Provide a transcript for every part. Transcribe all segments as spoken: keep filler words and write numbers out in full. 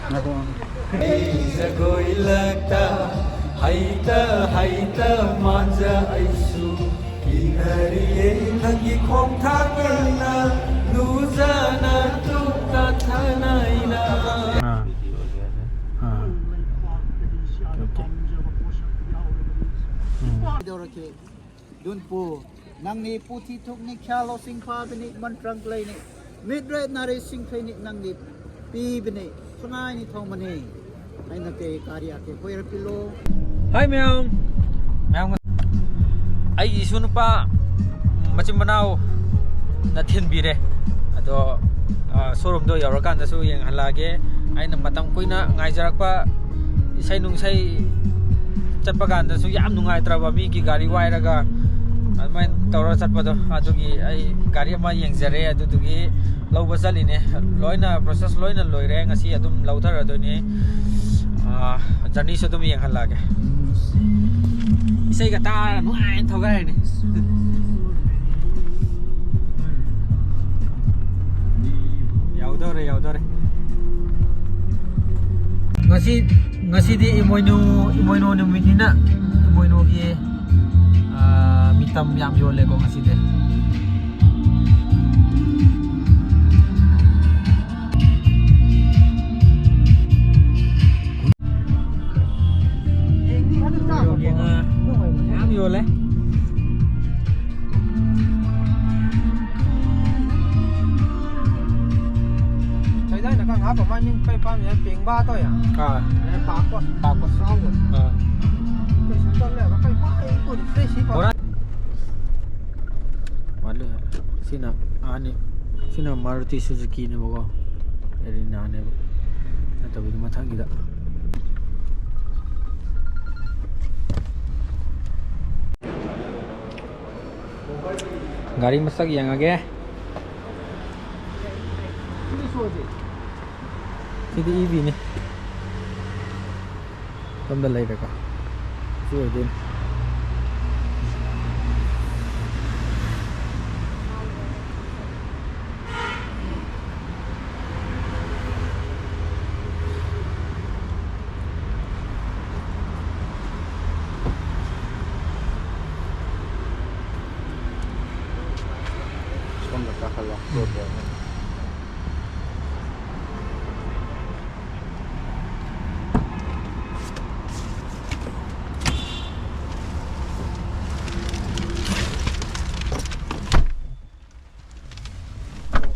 ꯉꯥꯏꯈꯣ꯫ ꯖꯒꯣꯏ ꯂꯛꯇ ꯍꯩꯇ ꯍꯩꯇ ꯃꯥꯟꯖ ꯑꯩꯁꯨ ꯏꯟꯅꯔꯤꯌꯦ ꯅꯪꯒꯤ ꯈꯣꯡꯊꯥꯡꯅ ꯂꯨꯖꯅ ꯇꯨꯞ ꯇꯊꯅ ꯑꯩꯅ꯫ ꯑꯥ꯫ ꯑꯥ꯫ Okay, okay. ꯎꯝ꯫ ꯀꯩꯗꯧꯔꯛꯀꯦ? ꯗꯨꯟꯄꯨ, ꯅꯪꯅꯤ ꯄꯨꯊꯤ ꯊꯨꯛꯅꯤ ꯈ꯭ꯌꯥꯂꯣ ꯁꯤꯡꯐꯥꯕꯅꯤ ꯃꯟꯇ꯭ꯔꯪ ꯂꯩꯅꯤ꯫ ꯃꯤꯠꯔꯦ ꯅꯥꯔꯦ ꯁꯤꯡꯈꯩꯅꯤ ꯅꯪꯅꯤ ꯄꯤꯕꯅꯤ꯫ ꯁꯉꯥꯏꯅꯤ ꯊꯣꯡꯕꯅꯤ꯫ ꯑꯩꯅ ꯀꯩ ꯀꯥꯔꯤ ꯑꯀꯦ ꯀꯣꯏꯔ ꯄꯤꯂꯣ꯫ ꯍꯥꯏ ꯃꯌꯥꯝ꯫ ꯃꯌꯥꯝ꯫ ꯑꯩꯒꯤ ꯏꯁꯨ ꯅꯨꯄꯥ ꯃꯆꯤꯟ ꯃꯅꯥꯎꯅ ꯊꯤꯟꯕꯤꯔꯦ꯫ ꯑꯗꯣ, ꯑ, showroomꯗꯣ ꯌꯧꯔꯀꯥꯟꯗꯁꯨ ꯌꯦꯡꯍꯜꯂꯛꯑꯒꯦ꯫ ꯑꯩꯅ ꯃꯇꯝ ꯀꯨꯏꯅ ꯉꯥꯏꯖꯔꯛꯄ ꯏꯁꯩ ꯅꯨꯡꯁꯩ ꯆꯠꯄ ꯀꯥꯟꯗꯁꯨ ꯌꯥꯝ ꯅꯨꯡꯉꯥꯏꯇ꯭ꯔꯕ ꯃꯤꯒꯤ ꯒꯥꯔꯤ ꯋꯥꯏꯔꯒ ꯑꯗꯨꯃꯥꯏꯅ ꯇꯧꯔꯒ ꯆꯠꯄꯗꯣ, ꯑꯗꯨꯒꯤ ꯑꯩ ꯒꯥꯔꯤ ꯑꯃ ꯌꯦꯡꯖꯔꯦ꯫ ꯑꯗꯨꯗꯨꯒꯤ ꯂꯧꯕ ꯆꯠꯂꯤꯅꯦ꯫ ꯂꯣꯏꯅ process ꯂꯣꯏꯅ ꯂꯣꯏꯔꯦ꯫ ꯉꯁꯤ ꯑꯗꯨꯝ ꯂꯧꯊꯔꯗꯣꯏꯅꯤ꯫ ꯑꯥ, journeyꯁꯨ ꯑꯗꯨꯝ ꯌꯦꯡꯍꯜꯂꯛꯑꯒꯦ꯫ ꯏꯁꯩꯒ ꯇꯥꯔꯒ ꯅꯨꯡꯉꯥꯏꯅ ꯊꯧꯒꯥꯏꯔꯅꯤ꯫ ꯌꯧꯗꯧꯔꯦ, ꯌꯧꯗꯧꯔꯦ꯫ ꯉꯁꯤ, ꯉꯁꯤꯗꯤ ꯏꯃꯣꯏꯅꯨ, ꯏꯃꯣꯏꯅꯨ ꯅꯨꯃꯤꯠꯅꯤꯅ ꯏꯃꯣꯏꯅꯨꯒꯤ, ꯑꯥ, ꯃꯤꯇꯝ ꯌꯥꯝ ꯌꯣꯜꯂꯦꯀꯣ ꯉꯁꯤꯗꯤ꯫ ꯏꯃꯣꯏꯅꯨꯒꯤ ꯉꯥ ꯃꯌꯥꯝ ꯌꯣꯜꯂꯦ꯫ ꯆꯩꯗꯥꯏꯅ ꯀꯥꯡ ꯍꯥꯞꯄ ꯃꯥ ꯅꯤꯡ ꯄꯩ ꯄꯥꯝꯃꯤ ꯄꯦꯡꯕꯥ ꯇꯧ ꯌꯥ꯫ ꯑꯥ꯫ ꯄꯥꯛꯄ꯫ ꯄꯥꯛꯄ꯫ ꯆꯥꯎꯕ꯫ ꯑꯥ꯫ ꯀꯩꯁꯨ ꯇꯧꯔꯦ ꯀꯩ ꯃꯥ ꯑꯩ ꯇꯧꯔꯤ ꯁꯤ ꯄꯥꯛ꯫ ꯕꯣꯔꯥ꯫ ꯋꯥꯠꯂꯦ꯫ ꯁꯤꯅ ꯑꯥꯅꯤ꯫ ꯁꯤꯅ Maruti Suzukiꯅꯦꯕꯀꯣ꯫ Arenaꯅꯦꯕ꯫ ꯅꯠꯇꯕꯤꯗ ꯃꯊꯪꯒꯤꯗ꯫ ꯒꯥꯔꯤ ꯃꯁꯛ ꯌꯦꯡꯉꯒꯦ꯫ ꯁꯤꯗꯤ EVꯅꯤ꯫ ꯁꯣꯝꯗ ꯂꯩꯔꯦꯀꯣ꯫ ꯁꯤ ꯑꯣꯏꯗꯣꯏꯅꯤ꯫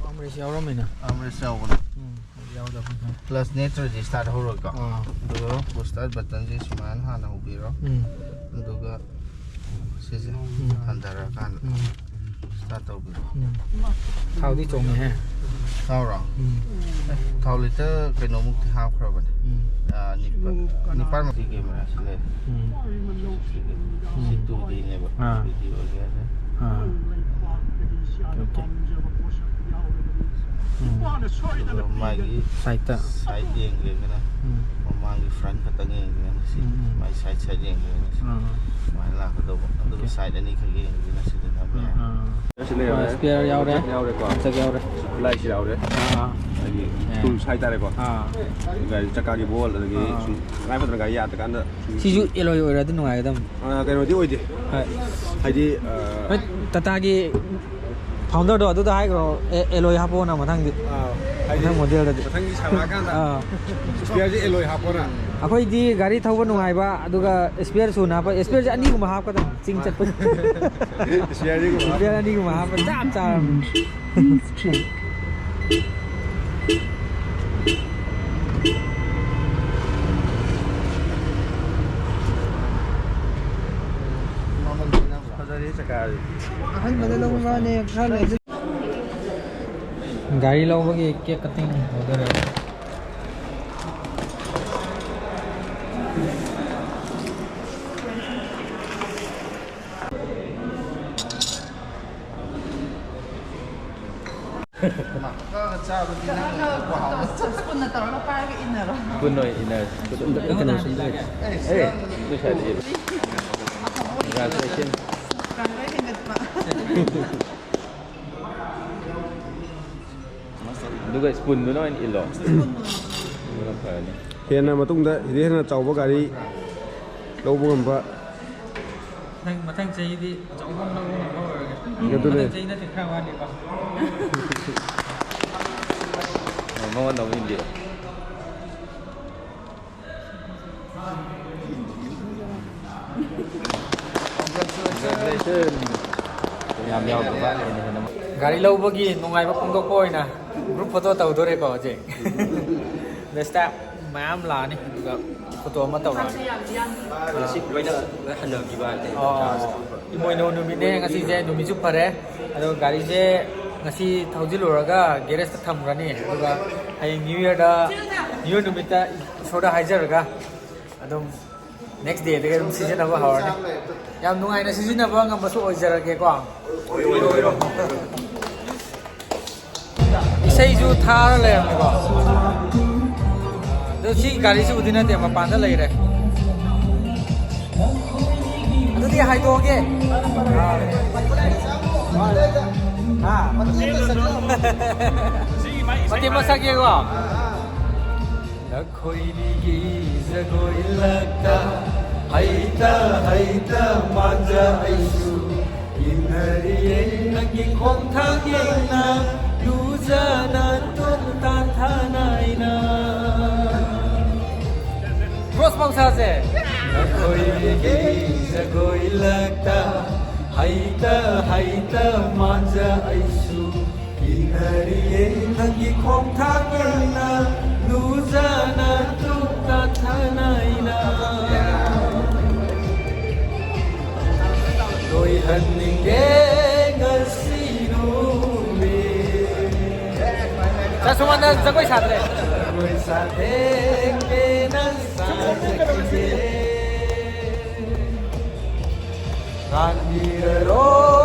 ꯑꯥꯔꯝꯔꯦꯁ ꯌꯥꯎꯔꯝꯃꯤꯅ꯫ ꯑꯥꯔꯝꯔꯦꯁ ꯌꯥꯎꯕꯅꯦ꯫ ꯎꯝ, ꯌꯥꯎꯗꯕꯅꯤ꯫ ꯄ꯭ꯂꯁ ꯅꯦꯠꯇ꯭ꯔꯗꯤ ꯁ꯭ꯇꯥꯔꯠ ꯍꯧꯔꯣꯏꯀꯣ꯫ ꯑꯥ꯫ ꯑꯗꯨꯒ ꯕꯨꯁꯇꯔ ꯕꯇꯟꯁꯦ ꯁꯨꯃꯥꯏꯅ ꯍꯥꯟꯅ ꯍꯧꯕꯤꯔꯣ꯫ ꯎꯝ꯫ ꯑꯗꯨꯒ ꯁꯤꯁꯦ ꯎꯝ꯫ ꯍꯟꯊꯔꯀꯥꯟꯗ ꯎꯝ꯫ ꯁ꯭ꯇꯥꯔꯠ ꯇꯧꯕꯤꯔꯣ꯫ ꯎꯝ꯫ ꯊꯥꯎꯗꯤ ꯆꯣꯡꯉꯦꯍꯦ꯫ ꯊꯥꯎꯔꯣ? ꯎꯝ꯫ ꯑꯦ, ꯊꯥꯎ ꯂꯤꯇꯔ ꯀꯩꯅꯣꯃꯨꯛꯇꯤ ꯍꯥꯞꯈ꯭ꯔꯕꯅꯦ꯫ ꯎꯝ꯫ ꯑꯥ, ꯅꯤꯄꯥꯜ, ꯅꯤꯄꯥꯜꯃꯨꯛꯇꯤ ꯀꯦꯃꯦꯔꯥꯁꯤ ꯂꯩ꯫ ꯎꯝ꯫ ꯁꯤ ꯎꯝ꯫ ꯇꯨ ꯗꯤꯅꯦꯕ꯫ ꯑꯥ꯫ ꯇꯨ ꯗꯤ ꯑꯣꯏꯒꯦ ꯍꯥꯏꯔꯦ꯫ ꯑꯥ꯫ ꯑꯣꯀꯦ꯫ ꯎꯝ꯫ ꯑꯗꯨꯒ ꯃꯥꯒꯤ ꯁꯥꯏꯠꯇ꯫ ꯁꯥꯏꯠ ꯌꯦꯡꯒꯦꯒꯅ ꯎꯝ꯫ ꯃꯃꯥꯡꯒꯤ ꯐ꯭ꯔꯟ ꯈꯛꯇꯪ ꯌꯦꯡꯒꯦꯒꯅ ꯁꯤ꯫ ꯎꯝ, ꯎꯝ꯫ ꯃꯥꯏ ꯁꯥꯏꯠ ꯁꯥꯏꯠ ꯌꯦꯡꯒꯦꯒꯅ ꯁꯤ꯫ ꯑꯥ꯫ ꯁꯨꯃꯥꯏꯅ ꯂꯥꯛꯀꯗꯧꯕ꯫ ꯑꯗꯨꯒ ꯑꯣꯀꯦ꯫ ꯁꯥꯏꯠ ꯑꯅꯤꯈꯛ ꯌꯦꯡꯒꯦꯒꯅ ꯁꯤꯗ ꯅꯝꯃꯦ꯫ ꯑꯥ, ꯑꯥ꯫ ꯁꯤ ꯂꯩꯔꯦ꯫ ꯑꯣ, ꯏꯁꯄꯤꯌꯔ ꯌꯥꯎꯔꯦ꯫ ꯌꯥꯎꯔꯦꯀꯣ꯫ ꯆꯦꯛ ꯌꯥꯎꯔꯦ꯫ ꯂꯥꯏꯠꯁꯤ ꯌꯥꯎꯔꯦ꯫ ꯑꯥ, ꯑꯥ꯫ ꯑꯗꯒꯤ ꯑꯦ꯫ ꯇꯨꯜꯁ ꯍꯥꯏꯇꯥꯔꯦꯀꯣ꯫ ꯑꯥ꯫ ꯒꯥꯔꯤ ꯆꯀꯥꯒꯤ ꯕꯣꯜ ꯑꯗꯒꯤ ꯑꯥ, ꯑꯥ꯫ ꯁꯨꯝ ꯇꯉꯥꯏ ꯐꯗꯅ ꯒꯥꯔꯤ ꯌꯥꯗ꯭ꯔꯀꯥꯟꯗ ꯁꯨꯝ ꯁꯤꯁꯨ ꯑꯦꯂꯣꯏ ꯑꯣꯏꯔꯗꯤ ꯅꯨꯡꯉꯥꯏꯒꯗꯕꯅꯤ꯫ ꯑꯥ, ꯀꯩꯅꯣꯗꯤ ꯑꯣꯏꯗꯦ꯫ ꯍꯣꯏ꯫ ꯍꯥꯏꯗꯤ, ꯑꯥ, ꯍꯣꯏ, ꯇꯥꯇꯥꯒꯤ ꯐꯥꯎꯟꯗꯔꯗꯣ ꯑꯗꯨꯗ ꯍꯥꯏꯈ꯭ꯔꯣ, ꯑꯦ-, ꯑꯦꯂꯣꯏ ꯍꯥꯞꯄꯣꯅ ꯃꯊꯪꯗꯤ꯫ ꯑꯥ, ꯍꯥꯏꯗꯤ ꯃꯊꯪ ꯃꯣꯗꯦꯜꯗꯗꯤ꯫ ꯃꯊꯪꯒꯤ ꯁꯥꯔꯛꯑꯀꯥꯟꯗ ꯑꯥ꯫ ꯏꯁꯄꯤꯌꯔꯁꯦ ꯑꯦꯂꯣꯏ ꯍꯥꯞꯄꯣꯅ꯫ ꯑꯩꯈꯣꯏꯗꯤ ꯒꯥꯔꯤ ꯊꯧꯕ ꯅꯨꯡꯉꯥꯏꯕ, ꯑꯗꯨꯒ ꯏꯁꯄꯤꯌꯔ ꯁꯨꯅ ꯍꯥꯞꯄ, ꯏꯁꯄꯤꯌꯔꯁꯦ ꯑꯅꯤꯒꯨꯝꯕ ꯍꯥꯞꯀꯗꯕꯅꯤ ꯆꯤꯡ ꯆꯠꯄ꯫ ꯏꯁꯄꯤꯌꯔ ꯑꯅꯤꯒꯨꯝꯕ ꯍꯥꯞꯄ꯫ ꯏꯁꯄꯤꯌꯔ ꯑꯅꯤꯒꯨꯝꯕ ꯍꯥꯞꯄ ꯆꯞ ꯆꯥꯔꯕꯅꯤ꯫ ꯐꯖꯔꯦ ꯆꯀꯥꯁꯦ꯫ ꯑꯍꯟꯕꯗ ꯂꯧꯕ ꯃꯥꯅꯦ, ꯈꯔ ꯂꯩ꯫ ꯒꯥꯔꯤ ꯂꯧꯕꯒꯤ ꯀꯦꯛ ꯀꯠꯇꯤꯡ ꯍꯧꯗꯣꯔꯦ꯫ ꯀꯛꯑꯒ ꯆꯥꯕꯗꯤ ꯅꯪ ꯀꯛꯑꯒ ꯍꯥꯎꯕ꯫ ꯁ꯭ꯄꯨꯟꯅ ꯇꯧꯔꯒ ꯄꯥꯏꯔꯒ ꯏꯟꯅꯔꯣ꯫ ꯁ꯭ꯄꯨꯟ ꯑꯣꯏꯅ ꯏꯟꯅꯔꯁꯤ꯫ ꯁ꯭ꯄꯨꯟ ꯑꯝꯇ ꯀꯩꯅꯣ ꯁꯨꯝ ꯂꯩ꯫ ꯑꯦ, ꯑꯦ, ꯁꯤꯗ ꯅꯣꯏ ꯁꯥꯏꯗ ꯏꯜꯂꯨ꯫ Congratulations꯫ ꯀꯥꯡꯒ꯭ꯔꯩ ꯍꯦꯟꯒꯠꯄ꯫ ꯑꯗꯨꯒ ꯁ꯭ꯄꯨꯟꯗꯨꯅ ꯑꯣꯏꯅ ꯏꯜꯂꯣ꯫ ꯑꯗꯨꯅ ꯐꯔꯅꯤ꯫ ꯍꯦꯟꯅ ꯃꯇꯨꯡꯗ ꯁꯤꯗꯩ ꯍꯦꯟꯅ ꯆꯥꯎꯕ ꯒꯥꯔꯤ ꯂꯧꯕ ꯉꯝꯕ ꯃꯊꯪ ꯃꯊꯪ ꯆꯍꯤꯗꯤ ꯑꯆꯧꯕ ꯑꯃ ꯂꯧꯕ ꯉꯝꯕ ꯑꯣꯏꯔꯒꯦ꯫ ꯑꯗꯨꯅꯦ꯫ ꯃꯊꯪ ꯆꯍꯤ ꯅꯠꯇꯦ, ꯈꯔ ꯋꯥꯠꯂꯤꯀꯣ꯫ ꯃꯉꯣꯟꯗ ꯑꯃꯨꯛ ꯏꯟꯕꯤꯔꯣ꯫ ꯌꯥꯝ ꯌꯥꯎꯗꯕ ꯑꯩꯅ ꯍꯦꯟꯅ꯫ ꯒꯥꯔꯤ ꯂꯧꯕꯒꯤ ꯅꯨꯡꯉꯥꯏꯕ ꯐꯣꯡꯗꯣꯛꯄ ꯑꯣꯏꯅ group photo ꯇꯧꯗꯣꯔꯦꯀꯣ ꯍꯧꯖꯤꯛ꯫ ꯕꯦꯁꯇ ꯃꯌꯥꯝ ꯂꯥꯛꯑꯅꯤ, ꯑꯗꯨꯒ photo ꯑꯃ ꯇꯧꯔꯛꯑꯅꯤ꯫ ꯉꯁꯤ ꯂꯣꯏꯅ ꯂꯣꯏ ꯍꯟꯅꯈꯤꯕ ꯍꯥꯏꯇꯥꯔꯦ꯫ ꯑꯣ, ꯏꯃꯣꯏꯅꯨ ꯅꯨꯃꯤꯠꯅꯦ ꯉꯁꯤꯁꯦ, ꯅꯨꯃꯤꯠꯁꯨ ꯐꯔꯦ꯫ ꯑꯗꯣ ꯒꯥꯔꯤꯁꯦ ꯉꯁꯤ ꯊꯧꯖꯤꯜꯂꯨꯔꯒ garageꯇ ꯊꯝꯈ꯭ꯔꯅꯤ, ꯑꯗꯨꯒ ꯍꯌꯦꯡ New Yearꯗ, New Year ꯅꯨꯃꯤꯠꯇ ꯏꯁꯣꯔꯗ ꯍꯥꯏꯖꯔꯒ ꯑꯗꯨꯝ next dayꯗꯒꯤ ꯑꯗꯨꯝ ꯁꯤꯖꯤꯟꯅꯕ ꯍꯧꯔꯅꯤ꯫ ꯌꯥꯝ ꯅꯨꯡꯉꯥꯏꯅ ꯁꯤꯖꯤꯟꯅꯕ ꯉꯝꯕꯁꯨ ꯑꯣꯏꯖꯔꯒꯦꯀꯣ꯫ ꯏꯁꯩꯁꯨ ꯊꯥꯔ ꯂꯩꯔꯝꯃꯦꯀꯣ꯫ ꯑꯗꯣ ꯁꯤ ꯒꯥꯔꯤꯁꯤꯕꯨꯗꯤ ꯅꯠꯇꯦ, ꯃꯄꯥꯟꯗ ꯂꯩꯔꯦ꯫ ꯑꯗꯨꯗꯤ ꯍꯥꯏꯗꯣꯛꯑꯒꯦ꯫ ꯍꯥ? ꯃꯇꯦꯛ ꯑꯃ ꯁꯛꯀꯦꯀꯣ꯫ ꯅꯈꯣꯏꯅꯤꯒꯤ ꯖꯒꯣꯏ ꯂꯛꯇ ꯍꯩꯇ ꯍꯩꯇ ꯃꯥꯟꯖ ꯑꯩꯁꯨ ꯏꯟꯅꯔꯤꯌꯦ ꯅꯪꯒꯤ ꯈꯣꯡꯊꯥꯡ ꯌꯦꯡꯅ ꯂꯨꯖꯅ ꯇꯨꯝ ꯇꯥꯟꯊꯥ ꯅꯥꯏꯅ꯫ Cross ꯄꯥꯎꯁꯥꯁꯦ꯫ ꯅꯈꯣꯏꯅꯤꯒꯤ ꯖꯒꯣꯏ ꯂꯛꯇ ꯍꯩꯇ ꯍꯩꯇ ꯃꯥꯟꯖ ꯑꯩꯁꯨ ꯏꯟꯅꯔꯤꯌꯦ ꯅꯪꯒꯤ ꯈꯣꯡꯊꯥꯡ ꯌꯦꯡꯅ ꯂꯨꯖꯅ ꯇꯨꯝ ꯇꯥꯟꯊꯥ ꯅꯥꯏꯅ꯫ ꯂꯣꯏꯍꯟꯅꯤꯡꯉꯦ ꯉꯁꯤ ꯅꯨꯃꯤꯠ꯫ ꯆꯥꯁꯨꯃꯟꯗ ꯖꯒꯣꯏ ꯁꯥꯗ꯭ꯔꯦ꯫ ꯖꯒꯣꯏ ꯁꯥꯊꯦꯡ ꯄꯦꯟꯅ ꯁꯥꯖꯈꯤꯒꯦ꯫ ꯉꯥꯟꯕꯤꯔꯔꯣ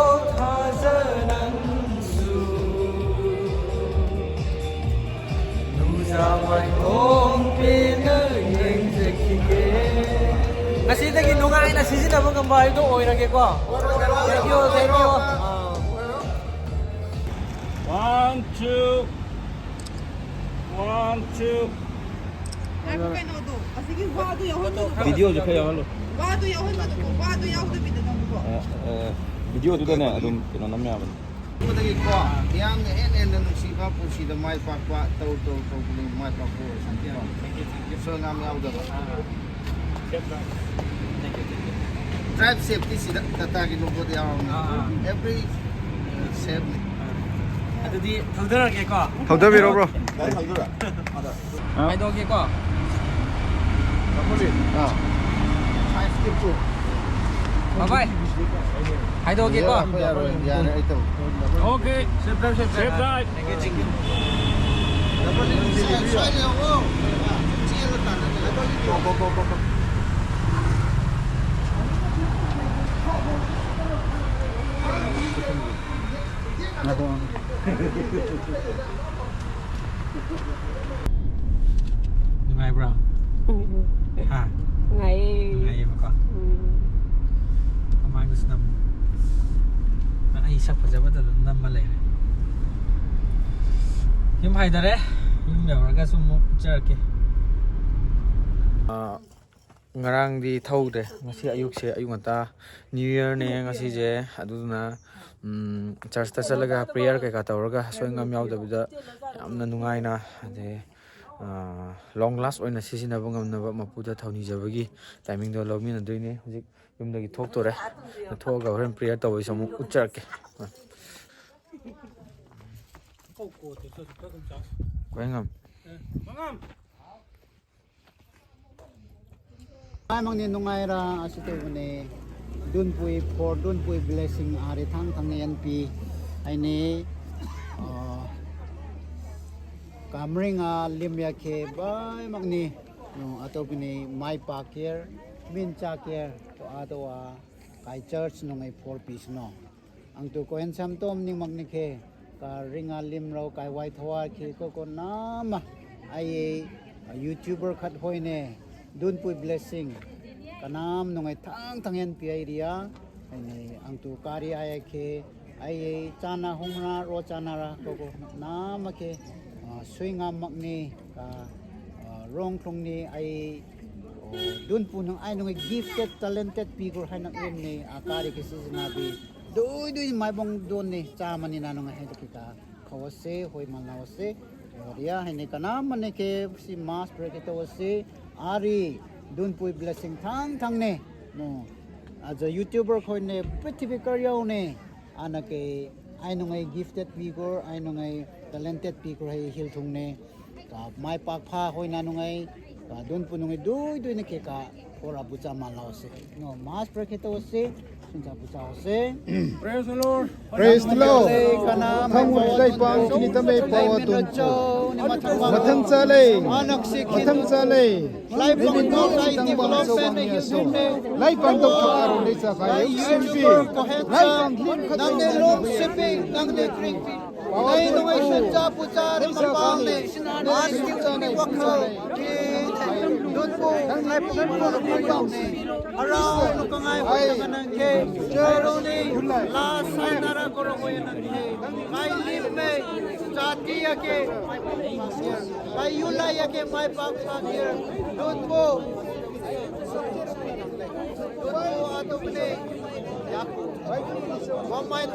ꯊꯥꯖ ꯅꯪꯁꯨ, ꯅꯨꯡꯖꯥ ꯃꯥꯏꯊꯣꯡ ꯄꯦꯟꯅ ꯌꯦꯡꯖꯈꯤꯒꯦ꯫ ꯉꯁꯤꯗꯒꯤ ꯅꯨꯡꯉꯥꯏꯅ ꯁꯤꯖꯤꯟꯅꯕ ꯉꯝꯕ ꯍꯥꯏꯕꯗꯣ ꯑꯣꯏꯔꯒꯦꯀꯣ꯫ Thank you, thank you. Ah. One, two. One, two. ꯉꯥꯏꯈꯣ, ꯀꯩꯅꯣꯗꯣ, ꯑꯁꯤꯒꯤ ꯋꯥꯗꯣ ꯌꯥꯎꯍꯟꯒꯅꯨꯀꯣ꯫ Videoꯁꯦ ꯈꯔ ꯌꯥꯎꯍꯜꯂꯣ꯫ ꯋꯥꯗꯣ ꯌꯥꯎꯍꯟꯒꯅꯨꯀꯣ, ꯋꯥꯗꯣ ꯌꯥꯎꯗꯕꯤꯗ ꯅꯝꯃꯣ꯫ ꯚꯤꯗꯤꯑꯣꯗꯨꯗꯅꯦ ꯑꯗꯨꯝ ꯀꯩꯅꯣ ꯅꯝ ꯌꯥꯕꯅꯤ꯫ ꯑꯗꯨꯗꯒꯤꯀꯣ ꯃꯤꯌꯥꯝꯅ ꯍꯦꯟꯅ ꯍꯦꯟꯅ ꯅꯨꯡꯁꯤꯕ, ꯄꯨꯟꯁꯤꯗ ꯃꯥꯏ ꯄꯥꯛꯄ, ꯇꯧ ꯇꯧ ꯇꯧꯕꯗ ꯃꯥꯏ ꯄꯥꯛꯄ ꯑꯣꯏꯔꯁꯅꯨ꯫ ꯁꯣꯏ ꯉꯥꯝ ꯌꯥꯎꯗꯕ꯫ ꯗ꯭ꯔꯥꯏꯕ ꯁꯦꯐꯇꯤ ꯁꯤꯗ ꯇꯥꯇꯥꯒꯤ ꯂꯣꯒꯣꯗ ꯌꯥꯎꯔꯕꯅꯤ꯫ ꯑꯥ, ꯑꯥ꯫ ꯑꯦꯕ꯭ꯔꯤ ꯁꯦꯐꯅꯤ꯫ ꯑꯗꯨꯗꯤ ꯊꯧꯗꯔꯒꯦꯀꯣ꯫ ꯊꯧꯗꯕꯤꯔꯣ, ꯕ꯭ꯔꯣ꯫ ꯍꯥꯏꯗꯣꯛꯑꯒꯦꯀꯣ꯫ ꯑꯥ꯫ Five step two. Bye bye. ꯍꯥꯏꯗꯣꯛꯑꯒꯦꯀꯣ꯫ ꯌꯥꯔꯣꯏ, ꯌꯥꯔꯣꯏ, ꯑꯩ ꯇꯧ꯫ Okay. Safe drive, safe drive. Thank you, thank you. ꯉꯥꯏꯈꯣ, ꯉꯥꯏꯈꯣ꯫ ꯅꯨꯡꯉꯥꯏꯕ꯭ꯔꯣ? ꯎꯝ, ꯎꯝ꯫ ꯍꯥ? ꯅꯨꯡꯉꯥꯏꯌꯦ꯫ ꯅꯨꯡꯉꯥꯏꯌꯦꯕꯀꯣ? ꯎꯝ꯫ ꯃꯃꯥꯡꯗꯁꯨ ꯅꯝ-, ꯑꯩ ꯁꯛ ꯐꯖꯕꯗ ꯑꯗꯨꯝ ꯅꯝꯃ ꯂꯩꯔꯦ꯫ ꯌꯨꯝ ꯍꯥꯏꯗꯔꯦ꯫ ꯌꯨꯝ ꯌꯧꯔꯒꯁꯨ ꯑꯃꯨꯛ ꯎꯠꯆꯔꯛꯀꯦ꯫ ꯑꯥ, ꯉꯔꯥꯡꯗꯤ ꯊꯧꯗ꯭ꯔꯦ꯫ ꯉꯁꯤ ꯑꯌꯨꯛꯁꯦ, ꯑꯌꯨꯛ ꯉꯟꯇꯥ New Yearꯅꯦ ꯉꯁꯤꯁꯦ꯫ ꯑꯗꯨꯗꯨꯅ, ꯎꯝ, ꯆꯔꯆꯇ ꯆꯠꯂꯒ prayer ꯀꯩꯀꯥ ꯇꯧꯔꯒ ꯑꯁꯣꯏ ꯑꯉꯥꯝ ꯌꯥꯎꯗꯕꯤꯗ ꯌꯥꯝꯅ ꯅꯨꯡꯉꯥꯏꯅ, ꯑꯗꯩ, ꯑꯥ, long last ꯑꯣꯏꯅ ꯁꯤꯖꯤꯟꯅꯕ ꯉꯝꯅꯕ ꯃꯄꯨꯗ ꯊꯧꯅꯤꯖꯕꯒꯤ timingꯗꯣ ꯂꯧꯃꯤꯟꯅꯗꯣꯏꯅꯦ꯫ ꯍꯧꯖꯤꯛ ꯌꯨꯝꯗꯒꯤ ꯊꯣꯛꯇꯣꯔꯦ꯫ ꯊꯣꯛꯑꯒ ꯍꯣꯔꯦꯟ prayer ꯇꯧꯕꯩꯁꯨ ꯑꯃꯨꯛ ꯎꯠꯆꯔꯛꯀꯦ꯫ ꯀꯣꯏꯉꯝ꯫ ꯃꯥꯏꯃꯛꯅꯤ ꯅꯨꯡꯉꯥꯏꯔ ꯑꯁꯤ ꯇꯧꯕꯅꯦ꯫ ꯗꯨꯟꯄꯨꯏ for ꯗꯨꯟꯄꯨꯏ blessing ꯑꯥꯔꯤ ꯊꯥꯡ ꯊꯥꯡꯅ ꯑꯦꯟ ꯄꯤ ꯍꯥꯏꯅꯤ꯫ ꯑ, ꯀꯥꯃꯔꯤꯡ ꯑ ꯂꯤꯝ ꯌꯥꯈꯦ ꯕꯥꯏꯃꯛꯅꯤ꯫ ꯑ, ꯑꯇꯣꯞꯄꯅꯤ ꯃꯥꯏ ꯄꯥꯛꯀꯦꯔ, ꯃꯤꯟ ꯆꯥꯛꯀꯦꯔ, ꯑꯗꯣ, ꯑ, ꯀꯥꯏ church ꯅꯨꯡꯉꯥꯏ four piece ꯅꯣ꯫ ꯑꯪꯇꯨ ꯀꯣꯏꯍꯟ ꯁꯝ ꯇꯣꯝ ꯅꯤꯡꯃꯛ ꯅꯤꯈꯦ, ꯀ ꯔꯤꯡ ꯑ ꯂꯤꯝ ꯔꯧ ꯀꯥꯏ ꯋꯥꯏ ꯊꯋꯥ ꯈꯤ ꯀꯣ ꯀꯣ ꯅꯥꯃ, ꯑꯩ YouTuber ꯈꯠ ꯍꯣꯏꯅꯦ, ꯗꯨꯟꯄꯨꯏ blessing, ꯀꯅꯥꯝ ꯅꯨꯡꯉꯥꯏ ꯊꯥꯡ ꯊꯥꯡ ꯍꯦꯟ ꯄꯤ ꯑꯩ ꯔꯤꯌꯥ, ꯑꯩꯅꯦ ꯑꯪꯇꯨ ꯀꯥꯔꯤ ꯑꯥꯏ ꯈꯦ, ꯑꯩ ꯆꯥꯅ ꯍꯣꯡꯅ ꯔꯣ ꯆꯥꯅꯔ ꯀꯣ ꯀꯣ ꯅꯥꯃ ꯈꯦ, ꯑ, ꯁꯨꯏ ꯉꯥꯝꯃꯛꯅꯤ, ꯀ, ꯑ, ꯔꯣꯡ ꯈ꯭ꯂꯨꯡꯅꯤ ꯑꯩ, Dunpu nung ai nungai gifted, talented pikur hai nang rim ne, a kari kisi jinabi. Dui dui maibong don ne, cha mani na nungai hai kika. Khawase, hoi malawase. Oria hai ne kanam mane ke si mass pray kita wase. Ari, Dunpu blessing thang thang ne. No. Aja YouTuber khoi ne, prithibi karyau ne. Ana ke, ai nungai gifted pikur, ai nungai talented pikur hai hil thung ne. Ka mai pak pha hoi na nungai, ka Dunpu nungai dui dui na ke ka, pora bucha malawase. No, mass pray kita wase, sunja bucha wase. Praise the Lord. Praise the Lord. Thang wani dai pang kini tamai pawa Dunpu. Mathang cha lei. Mathang cha lei. Lai pang dok lai development ne hil thung ne. Lai pang dok thang aru nei cha khai. Sim pi. Lai pang lim khat nang ne long sipi, nang ne kring pi. Lai nungai sunja puja ne mapang ne. Mas ki ni wakha. Dunpu lai pang dok thang ne. Arau nu kangai hoi nang ke. Arau ne. La sai nara koro hoi nang ke. Mai lim me. Jati ake. Mai yula ake mai pak pak ye. Dunpu. Dunpu atum ne. Yak. Wamai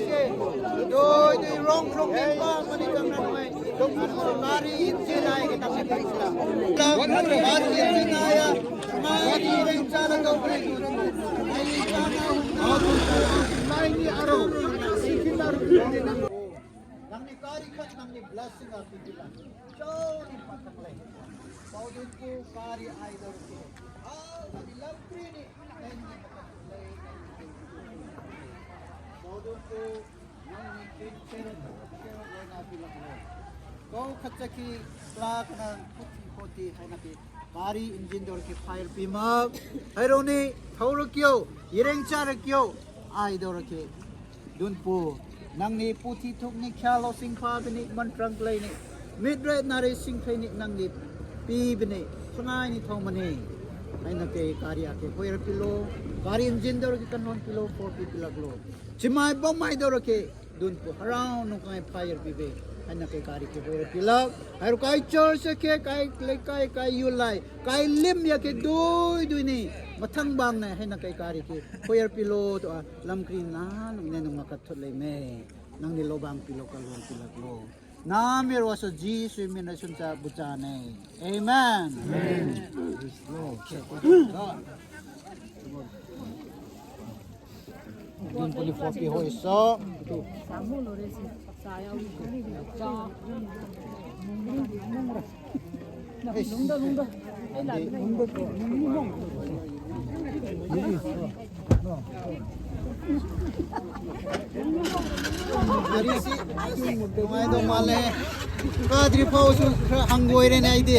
ke. Doi doi rong rong ne pa mani kang nan mai. Kari injin ai ke tapi. Kari injin ai ya. Mai injin ai ya. Mai ni aro. Nangni kari khat nangni blessing a pipila. Chau ni patak lai. Paudun ku kari ai dor ku. Au nangni lampri ni. Nangni patak lai. Paudun ku nangni kin chen chen lai na pilak lai. Kau kachaki plak nang kuti kuti hai na pi. Kari injin dor ke fire pi ma. Hai roni thau ro kyo. Yereng cha ro kyo. Ai dor ke. Dunpu, nangni puthi thuk ni khya lo sing pha bini mantrang klai ni. Mit ret nare sing klai ni nangni pi bini. Sungai ni thong mani. Ai na ke kari ake koyer pilo. Kari injin dor ke kanon pilo, for pi pilak lo. Chimai bomai dor ke. Dunpu harau nung kai fire pi be. ꯍꯥꯏꯅ ꯀꯩ ꯀꯥꯔꯤꯀꯦ ꯍꯣꯏꯔ ꯄꯤꯂꯛ꯫ ꯍꯥꯏꯔꯨ ꯀꯥꯏ ꯆꯔꯆ ꯀꯦ ꯀꯥꯏ ꯂꯩꯀꯥꯏ ꯀꯥꯏ ꯌꯨꯂꯥꯏ ꯀꯥꯏ ꯂꯤꯝ ꯌꯥꯀꯦ ꯗꯨꯏ ꯗꯨꯏꯅꯤ꯫ ꯃꯊꯪ ꯕꯥꯡꯅ ꯍꯦꯟꯅ ꯀꯩ ꯀꯥꯔꯤꯀꯦ ꯍꯣꯏꯔ ꯄꯤꯂꯣ ꯇꯣ ꯂꯝ ꯀ꯭ꯔꯤ ꯅꯥꯟ ꯎꯅꯦ ꯅꯨꯡ ꯃꯀꯠ ꯊꯣꯠ ꯂꯩꯃꯦ꯫ ꯅꯪꯗꯤ ꯂꯣꯕꯥꯡ ꯄꯤꯂꯣ ꯀꯜꯂꯣꯟ ꯄꯤꯂꯛꯂꯣ꯫ ꯅꯥꯃꯦꯔꯣꯁꯨ ꯖꯤꯁꯨ ꯃꯤꯅ ꯁꯨꯝꯆꯥ ꯕꯨꯆꯥꯅꯦ꯫ Amen. Amen. Praise the Lord. June twenty-four ꯀꯤ ꯍꯣꯏ ꯁꯣ꯫ ꯒꯥꯔꯤꯁꯤ ꯅꯨꯡꯉꯥꯏꯗꯧ ꯃꯥꯜꯂꯦ꯫ ꯀꯥꯗ꯭ꯔꯤ ꯐꯥꯎꯁꯨ ꯈꯔ ꯍꯪꯒꯣꯏꯔꯦꯅꯦ ꯑꯩꯗꯤ꯫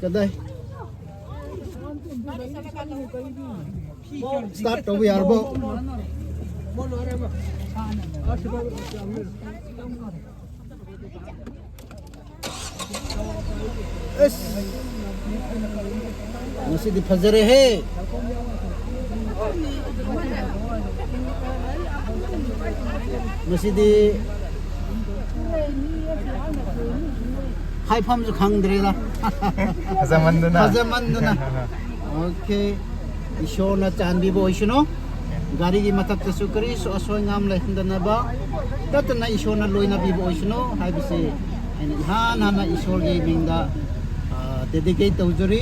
ꯀꯗꯥꯏ? Start ꯇꯧꯕ ꯌꯥꯔꯕꯣ? ꯑꯁ! ꯉꯁꯤꯗꯤ ꯐꯖꯔꯦꯍꯦ! ꯉꯁꯤꯗꯤ ꯍꯥꯏꯐꯝꯁꯨ ꯈꯪꯗ꯭ꯔꯦꯗ꯫ ꯐꯖꯃꯟꯗꯨꯅ꯫ ꯐꯖꯃꯟꯗꯨꯅ꯫ Okay꯫ ꯏꯁꯣꯔꯅ ꯆꯥꯟꯕꯤꯕ ꯑꯣꯏꯁꯅꯨ꯫ ꯒꯥꯔꯤꯒꯤ ꯃꯊꯛꯇꯁꯨ ꯀꯔꯤꯁꯨ ꯑꯁꯣꯏ ꯑꯉꯥꯝ ꯂꯩꯍꯟꯗꯅꯕ ꯇꯠꯇꯅ ꯏꯁꯣꯔꯅ ꯂꯣꯏꯅꯕꯤꯕ ꯑꯣꯏꯁꯅꯨ ꯍꯥꯏꯕꯁꯤ ꯑꯩꯅ ꯏꯍꯥꯟ ꯍꯥꯟꯅ ꯏꯁꯣꯔꯒꯤ ꯃꯤꯡꯗ, ꯑ, dedicate ꯇꯧꯖꯔꯤ꯫